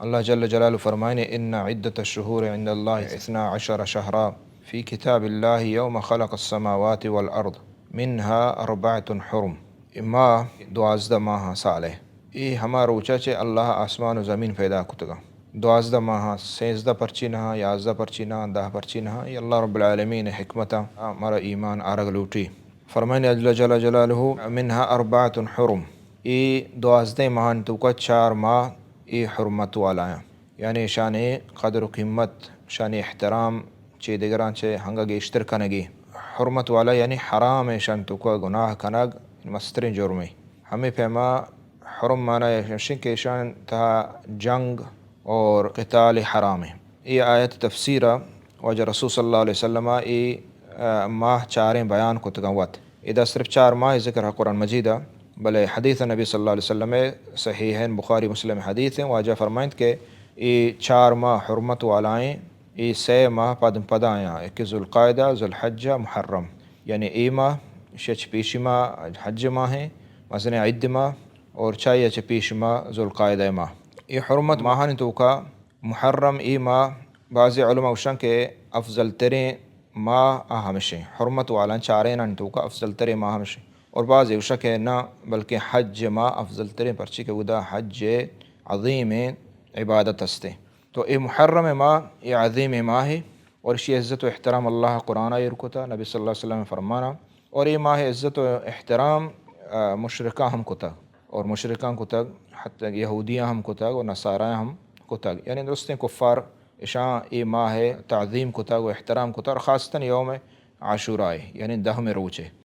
اللہ جل جلالہ فرمائنے، ان عدت الشہور عند اللہ اثنا عشر شہرا فی کتاب اللہ یوم خلق السماوات والارض منها اربعۃ حرم۔ اے ماہ دوازدہ ماہ سالے۔ اے ہما روچا چہ اللہ آسمان و زمین پیدا کتگا۔ دوازدہ ماہ، سیزدہ پرچی نہ، یازدہ پرچی نہ، دہ پرچی نہ، اے اللہ رب العالمین حکمتا مارا ایمان آرگ لوٹی۔ فرمائنے اللہ جل جلالہ، منها اربعۃ حرم۔ اے دوازدہ ماہانی توکا چار ماہ اے حرمت والا ہیں۔ یعنی شانی قدر و قیمت، شانی احترام چہ دگراں چہ ہنگا گیشتر کنگی۔ حرمت والا یعنی حرام، ایشان توکا گناہ کنگ مستریں جرمے۔ ہمے پیما حرم معنی ایش انت کہ ایشان تہا جنگ اور قتال حرام ہیں۔ اے آیت تفسیر واجہ رسول صلی اللہ علیہ وسلم اے، آ، ماہ چاریں بیان کتگاں وت۔ ادا صرف چار ماہ ذکر ہے قرآن مجید ء، بلے حدیث نبی صلی اللہ علیہ وسلم صحیحین بخاری مسلم حدیث ہیں، واجہ فرمائنت کہ اے چار ماہ حرمت والائیں، اے سہ ماہ پد پدایاں کہ ذوالقعدہ، ذوالحجہ، محرم، یعنی اے ماہ شچ پیشی ماہ حج ماہ ہیں، مزن عید ماہ، اور چاہیے چہ پیش ماہ ذوالقعدہ ماہ۔ اے حرمت ماہانی توکا محرم اے ماہ بعض علماء گوشن کہ افضل ترین ماہ آ ہمشیں، حرمت والان چارینانی توکا افضل ترین ماہ ہمشیں۔ اور بعض گوشن کہ نہ، بلکہ حج ماہ افضل ترین، پرچی کہ اودا حج عظیم عبادت ہستے۔ تو اے محرم ماہ، اے عظیم ماہ ہے، اور اشی عزت و احترام اللہ قرآن ایر کتا، نبی صلی اللہ علیہ وسلم فرمانا، اور اے ماہ عزت و احترام، آ، مشرکاں ہم کتگ، اور مشرکاں کتگ، حتی یہودیاں ہم کتگ و نصاریاں ہم کتگ۔ یعنی درستیں کفار اشاں اے ماہ تعظیم کتگ و احترام کتگ، اور خاصتاً یوم عاشورہ، یعنی دہمیں روچے۔